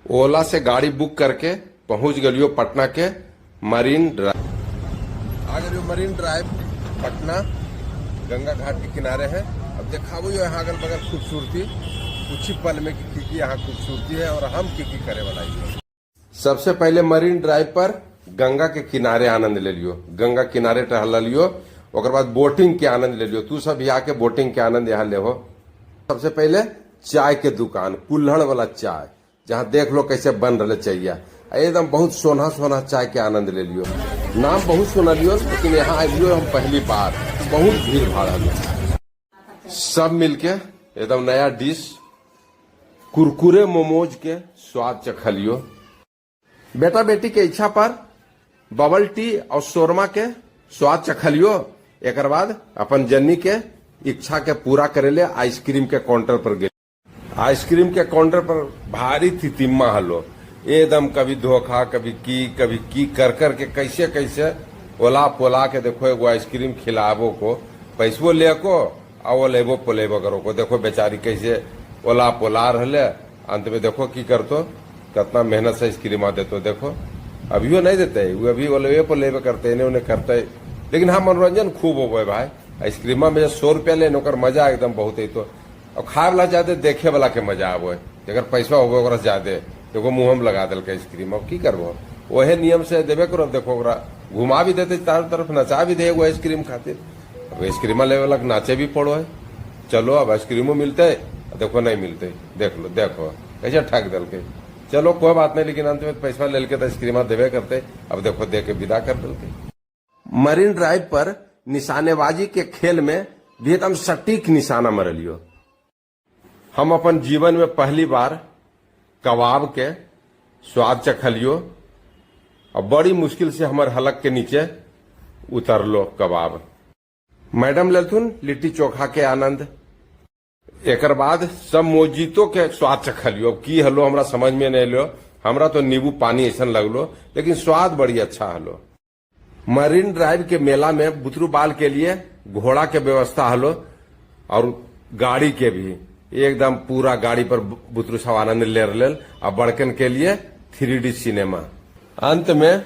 ओला से गाड़ी बुक करके पहुंच गलियो पटना के मरीन ड्राइव। आ गलियो मरीन ड्राइव पटना, गंगा घाट के किनारे है। अब दिखाबो यहाँ अगल बगल खूबसूरती कुछ ही पल में कि की यहाँ खूबसूरती है और हम की करे वाला ही। सबसे पहले मरीन ड्राइव पर गंगा के किनारे आनंद ले लियो, गंगा किनारे टहल लियो। ओकर बाद बोटिंग के आनंद ले लियो। तू सब भी आके बोटिंग के आनंद यहाँ ले हो। सबसे पहले चाय के दुकान, कुल्हड़ वाला चाय, जहाँ देख लो कैसे बन रहे चाहिए। एकदम बहुत सोना सोना चाय के आनंद ले लियो। नाम बहुत सुना लियो, लेकिन यहाँ आइलियो हम पहली बार। बहुत भीड़ भाड़ हलो। सब मिलके एकदम नया डिश कुरकुरे मोमोज के स्वाद चखलियो। बेटा बेटी के इच्छा पर बबल टी और शोरमा के स्वाद चखलियो। एक बाद अपन जन्नी के इच्छा के पूरा करेले आइसक्रीम के काउंटर पर गए। आइसक्रीम के काउंटर पर भारी थितिम्मा हलो एकदम। कभी धोखा, कभी की कर कर के कैसे कैसे ओला पोला के देखो एगो आइसक्रीम खिलाबो को पैसो ले को और ओलेबो पोलेबो करो को। देखो बेचारी कैसे ओला पोला रहले। अंत में देखो की करतो, कितना मेहनत से आइसक्रीम आ देतो। देखो, अभियो नहीं देते वो, अभी ओलेबे पोलेबे करते, इन्हें उन्हें करते। लेकिन हाँ, मनोरंजन खूब हो भाई। आइसक्रीमा में 100 रुपया ले, ओकर मजा एकदम बहुत है। तो और खाए वाला ज्यादा, देखे वाला के मजा आबो है। जकर पैसा होबे ओकरा ज्यादे। देखो, मुंह में लगा देलकै आइसक्रीम। अब की करबो? वहे नियम से देबे करो। अब देखो, ओकरा घुमा भी देते, चारों तरफ नचा भी दे एगो आइसक्रीम खातिर। अब आइसक्रीमा लेवे वाला के नाचे भी पड़ो है। चलो, अब आइसक्रीमो मिलते, देखो नहीं मिलते। देख लो, देखो कैसे ठग देलकै। चलो, कोई बात नहीं, लेकिन अंत में पैसा लेके तो आइसक्रीमा देबे करते। अब देखो, दे के विदा कर देलकै। मरीन ड्राइव पर निशानेबाजी के खेल में भी एकदम सटीक निशाना मरलियो। हम अपन जीवन में पहली बार कबाब के स्वाद चखलियो और बड़ी मुश्किल से हमर हलक के नीचे उतरलो कबाब। मैडम लेलथुन लिट्टी चोखा के आनंद। एकर बाद सब मोजितो के स्वाद चखलियो। अब की हलो, हमरा समझ में नहीं एलो। हमरा तो नींबू पानी ऐसा लगलो, लेकिन स्वाद बड़ी अच्छा हलो। मरीन ड्राइव के मेला में बुतरू बाल के लिए घोड़ा के व्यवस्था हलो और गाड़ी के भी। एकदम पूरा गाड़ी पर बुतरू सब आनंद ले रहे और बड़कन के लिए 3D सिनेमा। अंत में